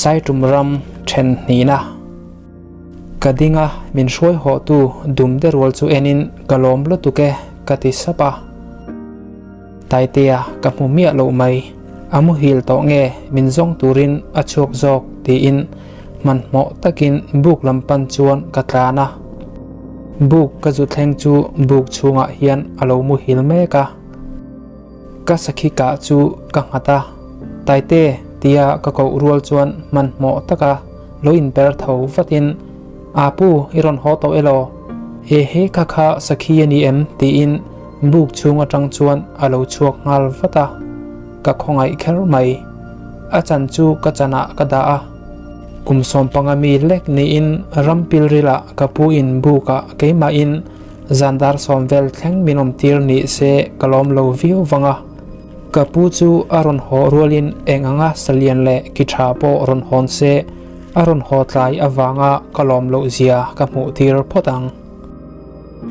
Saitum ram then hnihna. Ka ding a, min hruai hawhtu dum de rual chu enin ka lawm lutuk e ka ti sap a. Taitea ka hmu miah loh mai, a muhil tawh nge min zawng turin a chhuak zawk tiin hmanhmawh takin buk lam pan chuan ka tlan a. Buk ka zu thleng chu buk chhungah hian a lo muhil mek a. Ka sakhi kah chu ka nghat a, Taite tia ka koh rual chuan hmanhmawh taka lo inper tho vatin, A pu, i rawn haw tawh elaw? E he kha kha sakhi a ni em? tiin buk chhung atang chuan a lo chhuak nghal vat a, ka khawngaih kher mai. A chan chu ka chanah ka dah a. Kum 15 mi lek niin ram pilrilah ka pu in bukah keimahin zan dar sawm vel thleng min awm tir ni se ka lawm lo viau vang a. Ka pu chu a rawn haw rualin eng anga salian leh ki tha pawh rawn hawn se a rawn haw tlai avanga ka lawm loh zia ka hmuh tir phawt ang.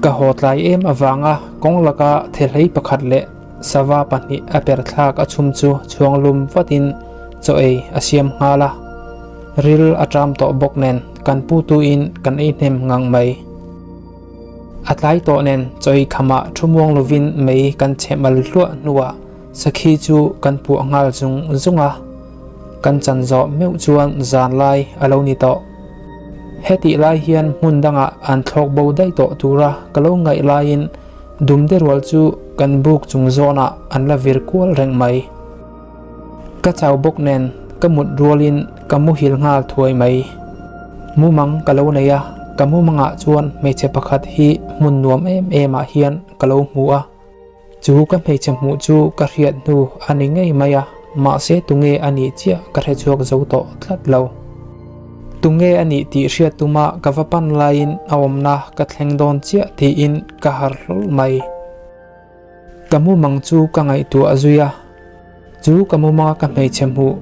Ka haw tlai em avanga kawng laka thehlei pakhat leh sava pahnih a per thlak a chhum chu chhuang lum vatin chaw ei a siam nghal a. Ril a ṭam tawh bawk nen kan pu tuin kan ei hnem ngang mai. A tlai tawh nen chawi khamah thu muang lovin mei kan cheh mal hluah hnuah sakhi chu kan puah nghal zung zung a. Kan chan zawh meuh chuan zan lai a lo ni tawh. Hetih lai hian hmun dangah an thlawk bo daih tawh tura ka lo ngaih laiin dumde rual chu kan buk chung zawnah an la vir kual reng mai. Ka chau bawk nen ka mut rualin ka muhil nghal thuai mai. Mumang ka lo nei a, ka mumangah chuan hmeichhe pakhat hi hmun nuam em em ah hian ka lo hmu a. Chu ka hmeichhe hmuh chu ka hriat hnu a ni ngei mai a, mahse tunge a nih chiah ka hre chhuak zo tawh tlat lo. Tunge a nih tih hriat tuma ka va pan laiin a awmna ka thleng dawn chiah tiin ka harh hlawl mai. Ka mumang chu ka ngaihtuah a zui a, chu ka mumanga ka hmeichhe hmuh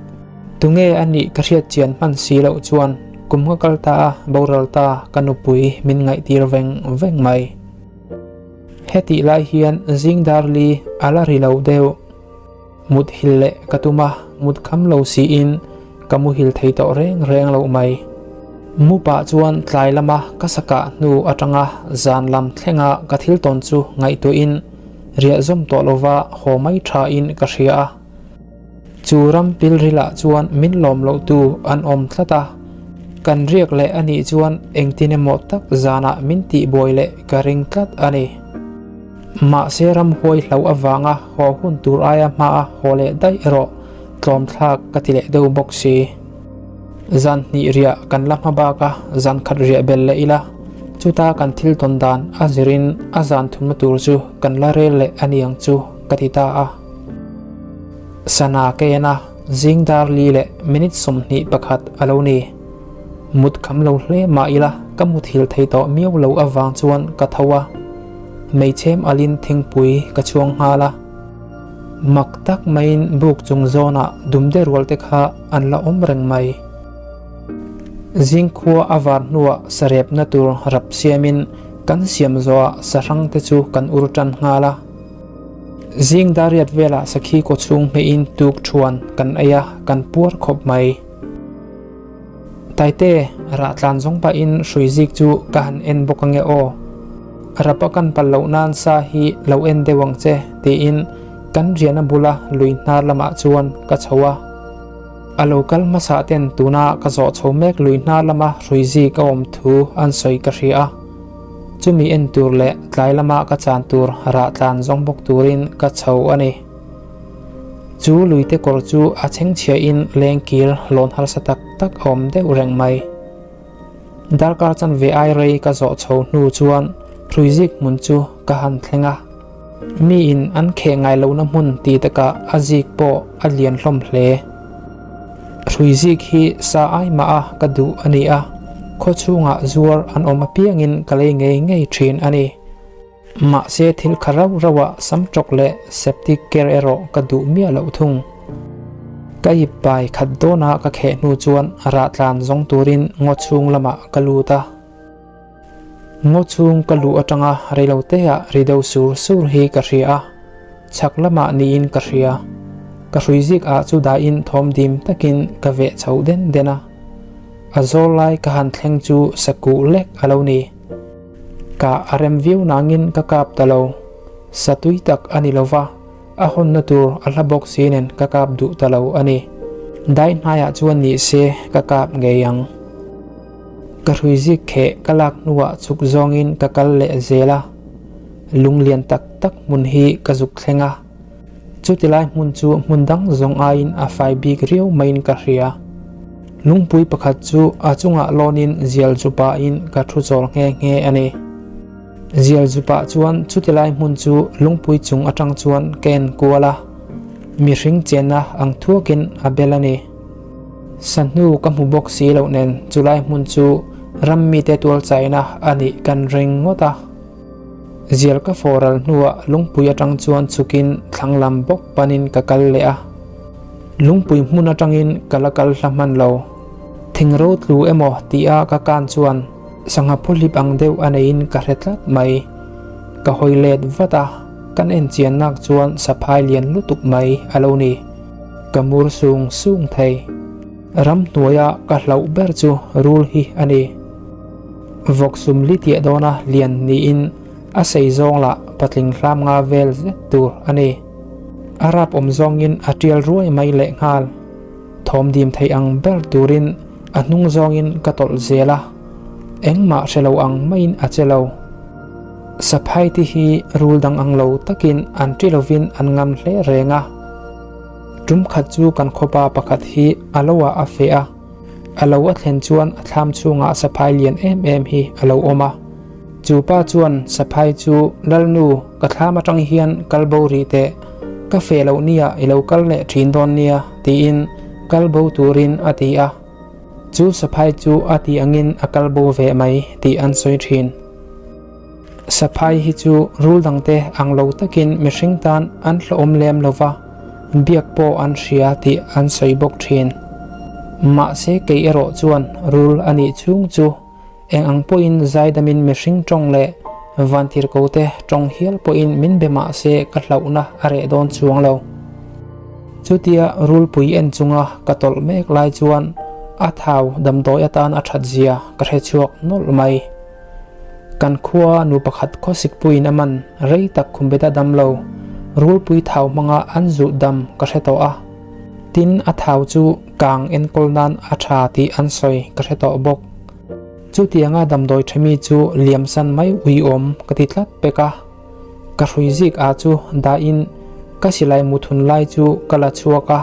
tunge a nih ka hriat chian hman si loh chuan kum nga kal ta a boral ta ka nupui min ngaihtir veng veng mai. Hetih lai hian zing dar li a la ri lo deuh. Mut hil leh ka tum a, mut kham lo siin ka muhil thei tawh reng reng loh mai. Mu pah chuan tlai lama ka sakah hnu atanga zan lam thlenga ka thil tawn chu ngaihtuahin riah zawm tawh lova haw mai thain ka hria a. Chu ram pilrilah chuan min lawm loh tu an awm tlat a, kan riak leh a nih chuan engtin emaw tak zanah min tihbuai leh ka ring tlat a ni. Mahse ramhuai hloh avanga haw hun tur aia hmaa haw leh daih erawh tlawmthlak ka ti leh deuh bawk si. Zan hnih riah kan la hma bak a, zan khat riah bel leh ila, chuta kan thil tawn dan a zirin a zan thumna tur chu kan la rel leh a niang chu ka ti ta a. Sana ka en a, zing dar li leh minute 21 a lo ni. Mut kham lo hle mah ila ka muthil thei tawh miau lo avang chuan ka tho a, meichhem alin thingpui ka chhuang nghal a. Mak tak maiin buk chung zawnah dumde rual te kha an la awm reng mai. Zingkhua a var hnuah sarepna tur rap siamin kan siam zawhah sahrang te chu kan ur tan nghal a. Zing dariat velah sakhi kaw chhung hmeiin tuk thuan kan ei a, kan puar khawp mai. Taite, rah tlan zawng pahin hrui zik chu ka han en bawk ange aw. Rapa kan pal loh nan sa hi lo en deuh ang che tiin kan riahna bula lui hnar lamah chuan ka chho a. A lo kal hmasa ten tuna ka zawh chho mek lui hnar lama hrui zik a awm thu an sawi ka hria a. Chumi en tur leh tlai lama ka chan tur rah tlan zawng bawk turin ka chho a ni. Chu luite kawr chu a chhengchhia in lengkir lawn harsa tak tak a awm deuh reng mai. Darkar chanve ai rei ka zawh chho hnu chuan Hruizik hmun chu ka han thleng a. Mi in an kheh ngai lohna hmun ti takah a zik pawh a lian hlawm hle. Hruizik hi sa ai mah a ka duh a ni a, khaw chhungah zuar an awm apiangin ka lei ngei ngei thin a ni. Mahse thil kha rauh rauhah sam tawk leh septic care erawh ka duh miah loh thung. Ka ip pai khat dawna ka kheh hnu chuan rah tlan zawng turin ngaw chhung lamah ka lut a. Ngaw chhung ka luh atanga reiloteah ri deuh sur sur hi ka hria a, chhak lamah niin ka hria. Ka hrui zik ah chu dahin thawm dim takin ka veh chho den den a. A zawl lai ka han thleng chu sakuh lek a lo ni. Ka a rem viau nangin ka kap ta lo. Sa tui tak a ni lo va, a hawnna tur a hla bawk si nen ka kap duh ta lo a ni. Dai hnaiah chuan ni se ka kap ngei ang. Ka hrui zik kheh ka lak hnuah chhuk zawngin ka kal leh zel a. Lung lian tak tak hmun hi ka zuk thleng a. Chuti lai hmun chu hmun dang zawng aiin a fai bik riau maiin ka hria. Lungpui pakhat chu a chungah lawnin zial zu pahin ka thu chawl nghe nghe a ni. Zial zu pah chuan chuti lai hmun chu lungpui chung atang chuan ka en kual a, mihring chenna ang thuakin a bel a ni. Sahnu ka hmu bawk si loh nen chulai hmun chu ram mite tualchaina a nih kan ring ngawt a. Zial ka fawral hnuah lungpui atang chuan chhukin thlang lam bawk panin ka kal leh a. Lungpui hmun atangin ka la kal hla hman lo. Thing ro tlu emaw tia ka kan chuan sangha phuhlip ang deuh a neiin ka hre tlat mai. Ka hawi let vat a, kan en chian nak chuan saphai lian lutuk mai a lo ni. Ka mur sung sung thei. Ramhnuaia ka hlauh ber chu rul hi a ni. Vawk sum li tiah dawna lian niin a sei zawng lah patling hlam nga vel zet tur a ni. A rap awm zawngin a tial ruai mai leh nghal. Thawm dim thei ang ber turin a hnung zawngin ka tawlh zel a, engmah hre lo ang maiin a che lo. Saphai te hi rul dang ang lo takin an ṭi lovin an ngam hle reng a. Tum khat chu kan khawpa pakhat hi a lo ah a feh a. A lo a thlen chuan a thlam chhungah saphai lian em em hi a lo awm a. Chu pa chuan saphai chu, Lalnu, ka thlam atang hian kal bo rih teh, ka feh loh nia i lo kal leh thin dawn nia, tiin kal bo turin a ti a. Chu saphai chu a tih angin a kal bo ve mai tih an sawi thin. Saphai hi chu rul dangte ang lo takin mihring tan an hlawhawm lem lo va, biak pawh an hria tih an sawi bawk thin. Mahse kei erawh chuan rul a nih chhung chu eng ang pawhin zaidamin mihring tawng leh vantirhkote tawng hial pawhin min be mahse ka hlauhna a reh dawn chuang lo. Chutia rulpui en chunga ka tawlh mek lai chuan a thau damdawi atan a that zia ka hre chhuak nawlh mai. Kan khua nu pakhat khawsikpuiin a man rei tak khumbeta dam lo, rulpui thau hmanga an zuh dam ka hre tawh a. Tin, a thau chu kang enkawl nan a tha tih an sawi ka hre tawh bawk. Chutianga damdawi themi chu liamsan mai uiawm ka ti tlat pek a. Ka hrui zik ah chu dahin ka silai muthun lai chu ka la chhuak a.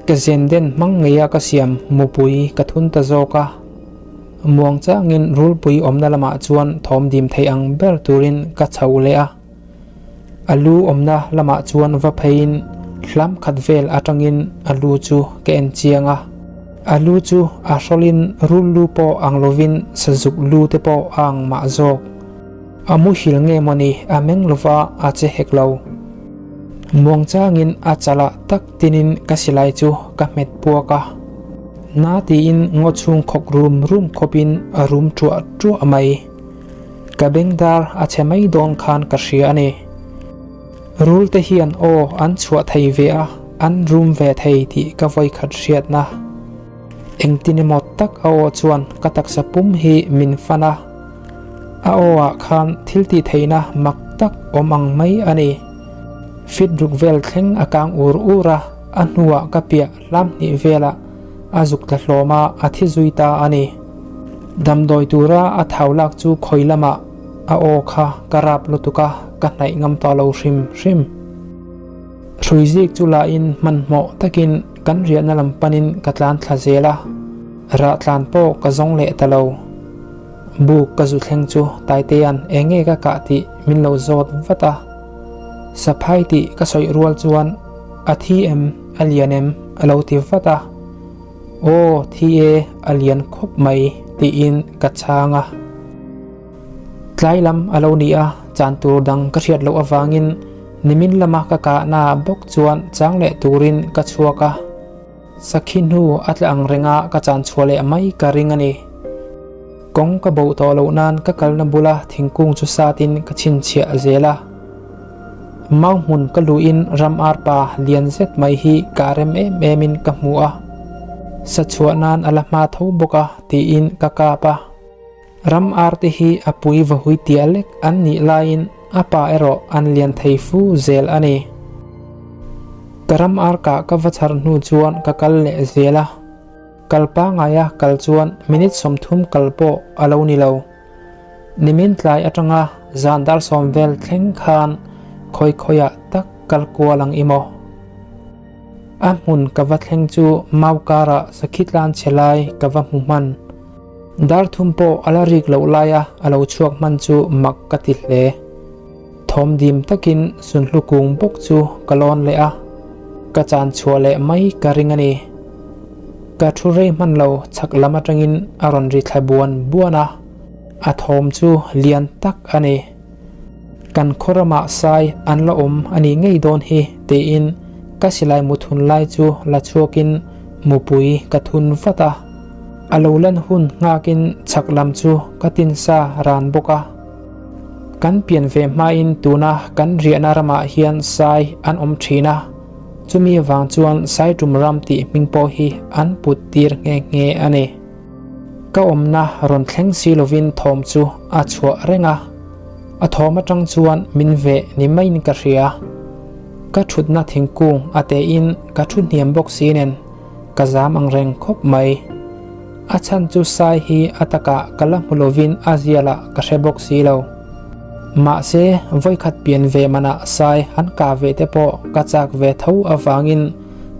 Ka zen den hmang ngeia ka siam mupui ka thun ta zawk a. Muang changin rulpui awmna lamah chuan thawm dim thei ang ber turin ka chho leh a. A lu awmna lamah chuan va pheiin hlam khat vel atangin a lu chu ka en chiang a. A lu chu a hrawlin rul lu pawh ang lovin sazuk lu te pawh a ang mah zawk. A muhil nge mawni a meng lova a che hek lo. Muang changin a chalah tak tinin ka silai chu ka hmet puak a. Na tiin ngaw chhung khawk rum rum khawpin a rum ṭuah ṭuah mai. Ka bengdar a chhe mai dawn khan ka hria a ni. Rul te hian aw an chhuah thei ve a, an rum ve thei tih ka vawikhat hriatna. Engtin emaw tak a aw chuan ka taksa pum hi min fan a, a aw ah khan thil tih theihna mak tak awm ang mai a ni. Fit ruk vel thleng a kang ur ur a, a hnuah ka piah hlam hnih velah a zuk tla hlawm a, a thi zui ta a ni. Damdawi tura a thau lak chu khawi lamah a aw kha ka rap lutuk a, ka hnaih ngam tawh lo hrim hrim. Hrui zik chu lahin hmanhmawh takin kan riahna lam panin ka tlan thla zel a, rah tlan pawh ka zawng leh ta lo. Buk ka zu thleng chu Taitea'n eng nge ka kah tih min lo zawt vat a. Saphai tih ka sawi rual chuan a thi em, a lian em a lo ti vat a. Aw thi e, a lian khawp mai tiin ka chhang a. Tlai lam a lo ni a, chan tur dang ka hriat loh avangin nimin lama ka kahna bawk chuan chang leh turin ka chhuak a. Sakhi hnu a tla ang renga ka chan chhuah leh mai ka ring a ni. Kawng ka boh tawh loh nan ka kalna bula thingkung chu satin ka chhinchhiah zel a. Mau hmun ka luhin ram arpa lian zet mai hi ka rem em emin ka hmu a, sa chhuah nan a la hma tho bawk a tiin ka kap a. Ram arte hi a pui vahui tia lek an nih laiin a pa erawh an lian thei fu zel a ni. Ka ram arkah ka va chhar hnu chuan ka kal leh zel a. Kal pangaia kal chuan minute 30 kal pawh a lo ni lo. Nimin tlai atanga zan dar sawm vel thleng khan khawi khawiah tak kal kual ang i maw? A hmun ka va thleng chu mau karah sakhi tlan chhe lai ka va hmu hman. Dar thum pawh a la rik loh laia a lo chhuak hman chu mak ka ti hle. Thawm dim takin sunhlu kung bawk chu ka lawn leh a, ka chan chhuah leh mai ka ring a ni. Ka thu rei hman lo chhak lam atangin a rawn ri thla buan buan a, a thawm chu lian tak a ni. Kan khaw ramah sai an la awm a nih ngei dawn hi tiin ka silai mu thun lai chu la chhuakin mupui ka thun vat a. A lo lan hun nghakin chhak lam chu ka tin sa ran bawk a. Kan pian ve hmain tuna kan riahna ramah hian sai an awm thin a, chumi avang chuan Saitum ram tih hming pawh hi an put tir nghe nghe a ni. Ka awmna rawn thleng si lovin thawm chu a chhuah reng a, a thawm atang chuan min veh ni maiin ka hria. Ka thutna thingkung a tein ka thu hniam bawk si nen ka zam ang reng khawp mai. A chhan chu sai hi a takah ka la hmu lovin a zialah ka hre bawk si lo. Mahse, vawikhat pian ve manah sai han kah ve te pawh ka chak ve tho avangin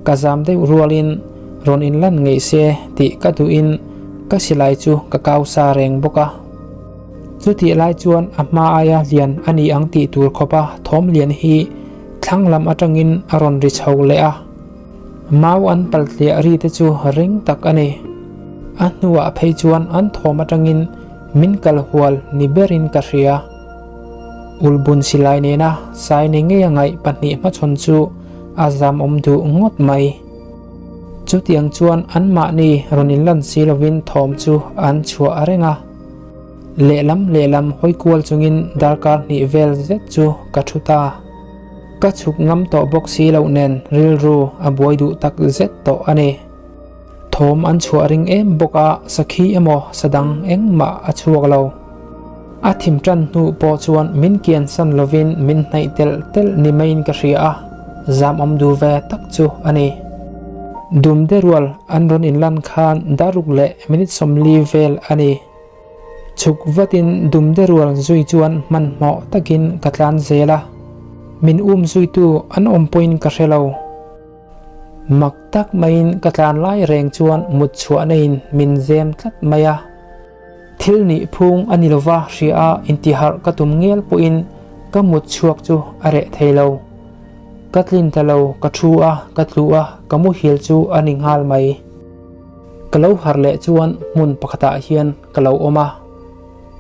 ka zam deuh rualin rawn inlan ngei se tih ka duhin ka silai chu ka kau sa reng bawk a. Chutih lai chuan a hma aia lian a ni ang tih tur khawpa thawm lian hi thlang lam atangin a rawn ri chho leh a. Mau an paltliah ri te chu ring tak a ni. A hnuah phei chuan an thawm atangin min kal hual ni berin ka hria. Ulbun silai nena sai ni ngei a ngaih pahnih hmachhawn chu a zamawm duh ngawt mai. Chutiang chuan anmahni rawn inlan si lovin thawm chu an chhuah reng a. Lehlam lehlam hawi kual chungin darkar hnih vel zet chu ka thu ta. Ka chhuk ngam tawh bawk si loh nen rilru a buai duh tak zet tawh a ni. Thawm an chhuah ring em bawk a, sakhi emaw sadang engmah a chhuak lo. A thim tan hnu pawh chuan min kiansan lovin min hnaih telh telh ni maiin ka hria a, zamawm duh ve tak chu a ni. Dumde rual an rawn inlan khan daruk leh minute 40 vel a ni. Chhuk vatin dumde rual zui chuan hmanhmawh takin ka tlan zel a, min um zuitu an awm pawhin ka hre lo. Mak tak maiin ka tlan lai reng chuan mut chhuah neiin min zem tlat mai a. Thil nih phung a ni lova hria a intiharh ka tum ngel pawhin ka mut chhuak chu a reh thei lo. Ka tlin ta lo, ka thu a, ka tlu a, ka muhil chu a ni nghal mai. Ka lo harh leh chuan hmun pakhatah hian ka lo awm a,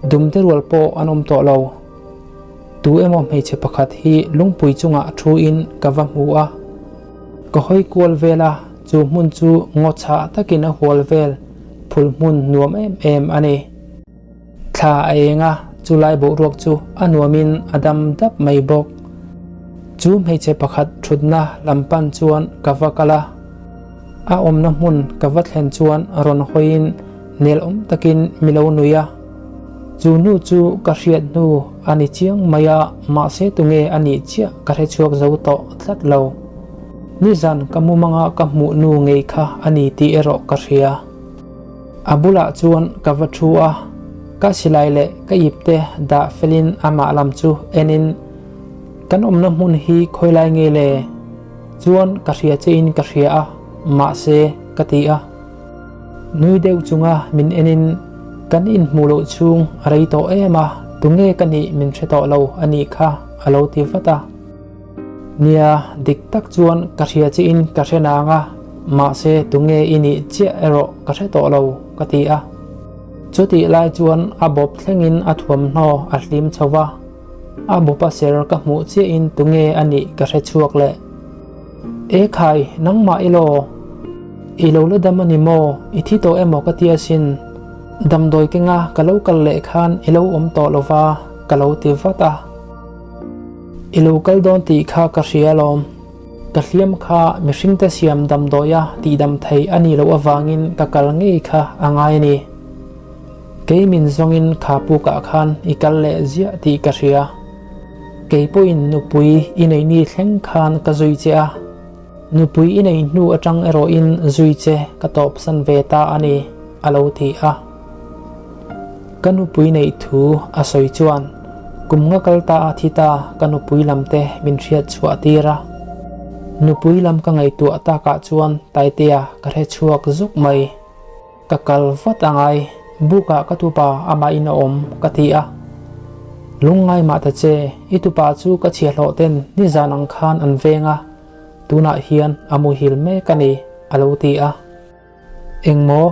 dumte rual pawh an awm tawh lo. Tu emaw hmeichhe pakhat hi lungpui chungah thuin ka va hmu a, ka hawi kual vel a, chu hmun chu ngaw chhah takin a hual vel phul hmun nuam em em a ni. Thla a eng a, chulai boruak chu a nuamin a dam dap mai bawk. Chu hmeichhe pakhat thutna lam pan chuan ka va kal a. A awmna hmun ka va thlen chuan rawn hawiin nel awm takin mi lo nui a. Chu nu chu ka hriat hnu a ni chiang mai a, mahse tunge a nih chiah ka hre chhuak zo tawh tlat lo. Nizan ka mumanga ka hmuh nu ngei kha a ni tih erawh ka hria. A bulah chuan ka va thu a, ka silai leh ka ipte dah felin amah lam chu enin, Kan awmna hmun hi khawilai nge le? Chuan ka hria che in ka hria a, mahse ka ti a. Nui deuh chunga min enin, Kan inhmuh loh chhung a rei tawh em a, tunge ka nih min hre tawh lo a nih kha a lo ti vat a. Nia, dik tak chuan ka hria che in ka hre nang a, mahse tunge i nih chiah erawh ka hre tawh lo ka ti a. Chutih lai chuan a bawp thlengin a thuamhnaw a hlim chho va. A bawpa ser ka hmuh chiahin tunge a nih ka hre chhuak leh. E khai, nangmah i law? I lo la dam a ni maw? I thi tawh emaw ka ti asin. Damdawi kenga ka lo kal leh khan i lo awm tawh lo va, ka lo ti vat a. I lo kal dawn tih kha ka hria alawm. Ka hliam kha mihringte siam damdawia tihdam thei a nih loh avangin ka kal ngei kha a ngai a ni. Kei min zawngin kha pukah khan i kal leh ziah tih ka hria. Kei pawhin nupui i nei ni thleng khan ka zui che a. Nupui i nei hnu atang erawhin zui che ka tawpsan ve ta a ni, a lo ti a. Ka nupui neih thu a sawi chuan kum nga kal ta a thi ta ka nupui lam te min hriat chhuah tir a. Nupui lam ka ngaihtuah takah chuan Taitea ka hre chhuak zuk mai. Ka kal vat a ngai, bukah ka tupa amahin a awm ka ti a. Lungngai mah ta che, i tupa chu ka chhiahhlawh ten nizan ang khan an veng a, tunah hian a muhil mek a ni, a lo ti a. Engmaw,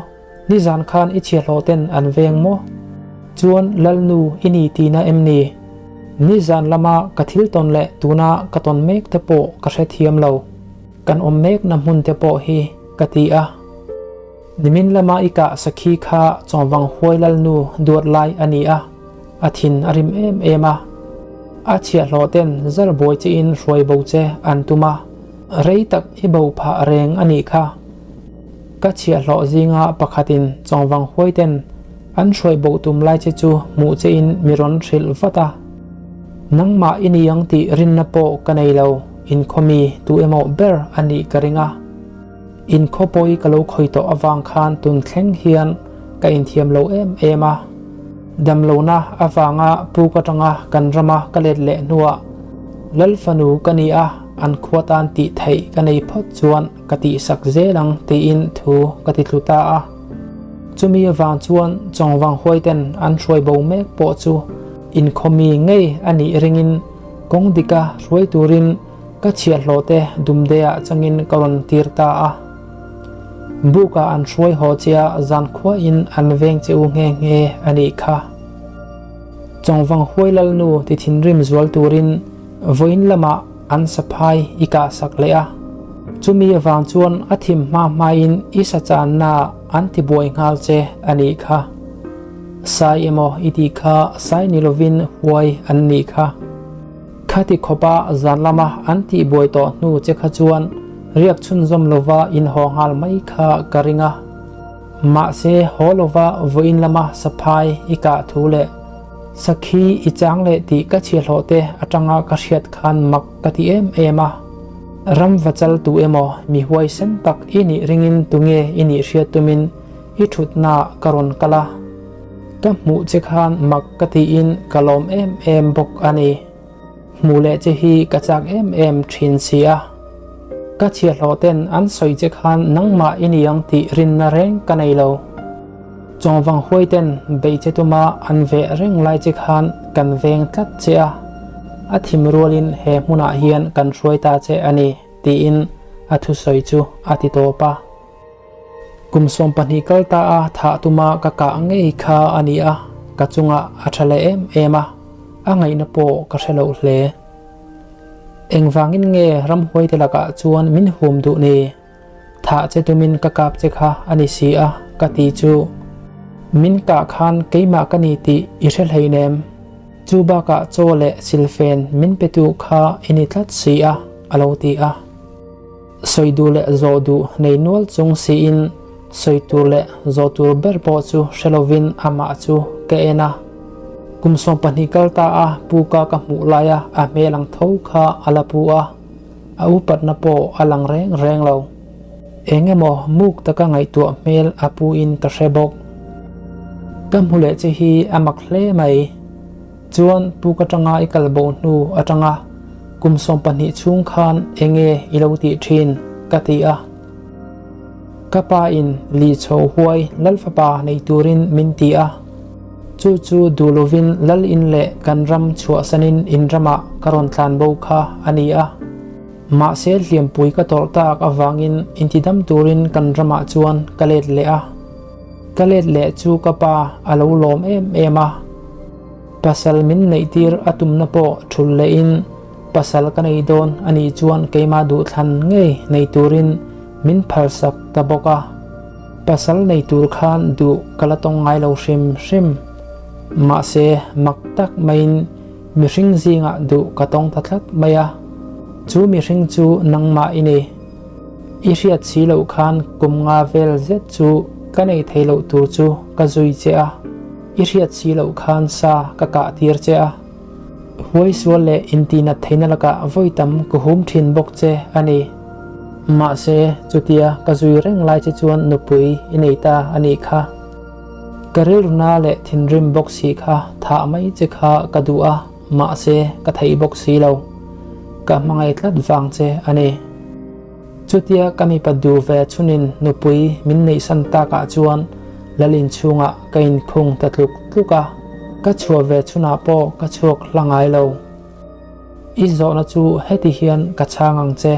nizan khan i chhiahhlawh ten an veng maw? Chuan Lalnu i ni tihna em ni? Nizan lama ka thil tawn leh tuna ka tawn mek te pawh ka hrethiam lo. Kan awm mekna hmun te pawh hi ka ti a. Nimin lama i kah sakhi kha Chawngvang huai lalnu duat lai a ni a, a thin a rim em em a. A chhiahhlawh ten zar buai che in hruai bo che an tum a, rei tak i bo phah reng a nih kha. Ka chhiahhlawh zinga pakhatin Chawngvang huai ten an hruai bo tum lai che chu hmuh che in mi rawn hrilh vat a. Nangmah i ni ang tih rinna pawh ka nei lo, inkhawmi tu emaw ber a nih ka ring a. Inkhaw pawi ka lo khawi tawh avang khan tun thleng hian ka inthiam lo em em a. Damlohna avanga puk atanga kan rama ka let leh hnuah Lal fanu ka ni a, an khua tan tih theih ka nei phawt chuan ka tihsak zel ang tiin thu ka ti thlu ta a. Chumi avang chuan Chawngvang huaiten an hruai bo mek pawh chu inkhaw mi ngei a nih ringin kawng dika hruai turin Ka chhiahhlawh te dumdeah changin ka rawn tir ta a. Bukah an hruai haw che a, zankhuain an veng che u nghe nghe a nih kha. Chawngvang huai lalnu ti thinrim zual turin vawiin lamah an saphai i kahsak leh a. Chumi avang chuan a thim hma hmain i sachanna an tibuai nghal che a nih kha. Sai emaw i tih kha sai ni lovin huai an nih kha. Khati khawpa zan lama an tihbuai tawh hnu che kha chuan riak chhunzawm lova inhaw nghal mai kha ka ring a. Mahse, haw lova vawiin lama saphai i kah thu leh sakhi i chang leh tih ka chhiahhlawh te atanga ka hriat khan mak ka ti em em a. Ram va chal tu emaw mi huaisen tak i nih ringin tunge i nih hriat tumin i thutnaah ka rawn kal a. Ka hmuh che khan mak ka tiin ka lawm em em bawk a ni. Hmuh leh che hi ka chak em em thin si a. Ka chhiahhlawh ten an sawi che khan nangmah i ni ang tih rinna reng ka nei lo. Chawngvang huai ten beih che tuma an veh reng lai che khan kan veng tlat che a. A thim rualin he hmunah hian kan hruai ta che a ni tiin a thusawi chu a ti tawp a. Kum 12 kal ta a thah tuma ka kah ngei kha a ni a, ka chungah a tha leh em em a, a ngaihna pawh ka hre loh hle. Engvangin nge ramhuaite lakah chuan min hum duh ni? Thah che tumin ka kap che kha a ni si a, ka ti chu. Min kah khan keimah ka ni tih i hre hleinem. Chu bakah chaw leh silfen min petu kha i ni tlat si a, a lo ti a. Sawi duh leh zawh duh nei nual chung siin sawi tur leh zawh tur ber pawh chu hre lovin amah chu ka en a. Kum 12 kal ta a puka ka hmuh laia a hmel ang tho kha a la pu a, a upatna pawh a lang reng reng lo. Eng emaw muk taka ngaihtuah hmel a pu in ka hre bawk. Ka hmu leh che hi a mak hle mai. Chuan puk atanga i kal bo hnu atanga kum 12 chhung khan enge i lo tih thin? ka ti a. Ka pa in li chho huai lal fapa nei turin min ti a. Chu chu duh lovin lal in leh kan ram chhuahsanin in ramah ka rawn tlan bo kha a ni a. Mahse hliampui ka tawrh tak avangin intidam turin kan ramah chuan ka let leh a. Ka let leh chu ka pa a lo lawm em em a, pasal min neihtir a tumna pawh thul lehin pasal ka nei dawn a nih chuan keimah duhthlan ngei nei turin min phalsak ta bawk a. Pasal nei tur khan duh ka la tawng ngai lo hrim hrim. Mahse mak tak maiin. Mihring zingah duh ka tawng ta tlat mai a, chu mihring chu nangmah i ni. I hriat si loh khan kum nga vel zet chu ka nei thei loh tur chu ka zui che a, i hriat si loh khan sa ka kah tir che a. Huaisual leh intihnat theihna lakah vawi tam ka hum thin bawk che a ni. Mahse, chutia ka zui reng lai che chuan nupui i nei ta a nih kha. Ka rilruna leh thinrim bawk si kha thah mai che kha ka duh a, mahse ka theih bawk si lo. Ka hmangaih tlat vang che a ni. Chutia ka mipa duh ve chhunin nupui min neihsan takah chuan lal inchhungah ka inkhung ta tluk tluk a, ka chhuah ve chhunah pawh ka chhuak hla ngai lo. I zawhna chu heti hian ka chhang ang che.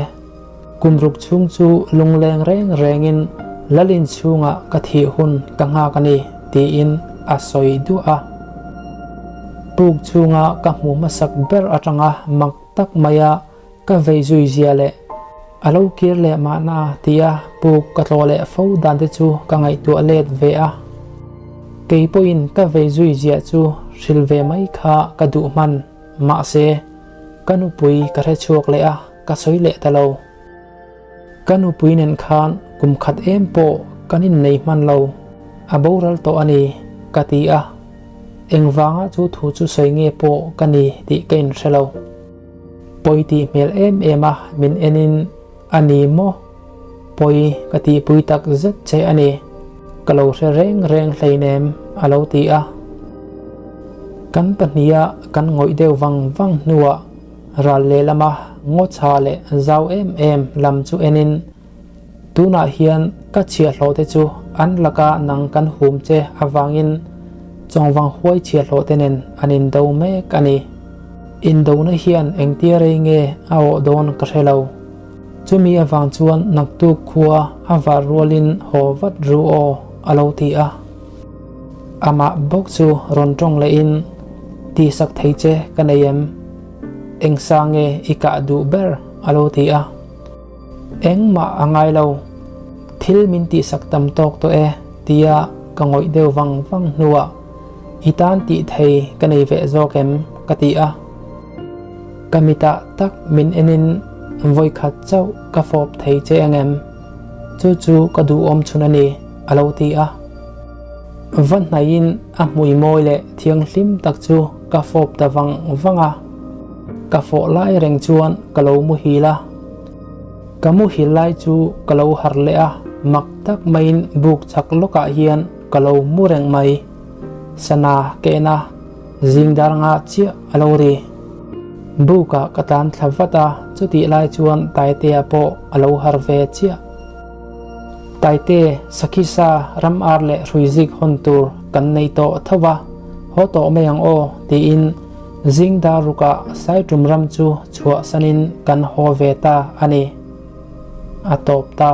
Kum ruk chhung chu lungleng reng rengin lal inchhungah ka thih hun ka nghak a ni, tiin a sawi duah a. Puk chhunga ka hmuh hmasak ber atanga mak tak maia ka vei zui zia leh a lo kir leh mahna tia puk ka tlawh leh fo dan te chu ka ngaihtuah let ve a. Kei pawhin ka vei zui zia chu hrilh ve mai kha ka duh hman, mahse ka nupui ka hre chhuak leh a, ka sawi leh ta lo. Ka nupui nen khan kum khat em pawh kan innei hman lo, a boral tawh a ni, ka ti a. Engvanga chu thu chu sawi nge pawh ka ni tih ka inhre lo. Pawi tih hmel em em a min en in a ni maw? Pawi ka tihpui tak zet che a ni, ka lo hre reng reng hleinem a lo ti a. Kan pahniha kan ngawih deuh vang vang hnuah ral lehlama ngaw chha leh zau em em lam chu en in Tunah hian ka chhiahhlawh te chu an laka nang kan hum che avangin chawngvang huai chhiahhlawh te nen an indo mek a ni. Indona hian engtia rei nge a awh dawn ka hre lo. Chumi avang chuan naktuk khua a var rualin haw vat ru aw a lo ti a. Amah bawk chu rawn tawng lehin, Tihsak thei che ka nei em? Engsa nge i kah duh ber? a lo ti a. Engmah a ngai lo, thil min tihsak tam tawk tawh e tia ka ngawih deuh vang vang hnuah i tan tih thei ka nei veh zawk em ka ti a. Ka mitah tak min enin vawikhat chauh ka fawp thei che engem? Chu chu ka duhawm chhun a ni a lo ti a. Va hnaihin a hmui mawi leh thianghlim tak chu ka fawp ta vang vang a. Ka fawh lai reng chuan ka lo muhil a. Ka muhil lai chu ka lo harh leh a, mak tak maiin buk chak lawkah hian ka lo mu reng mai. Sana ka en a, zing dar nga chiah a lo ri. Bukah ka tlan thla vat a, chutih lai chuan Taitea pawh a lo harh ve chiah. Taite, sakhi sa, ram ar leh hruizik hawn tur kan nei tawh tho va, haw tawh mai ang aw, tiin Zing dar rukah Saitum ram chu chhuahsanin kan haw ve ta a ni. A tawp ta.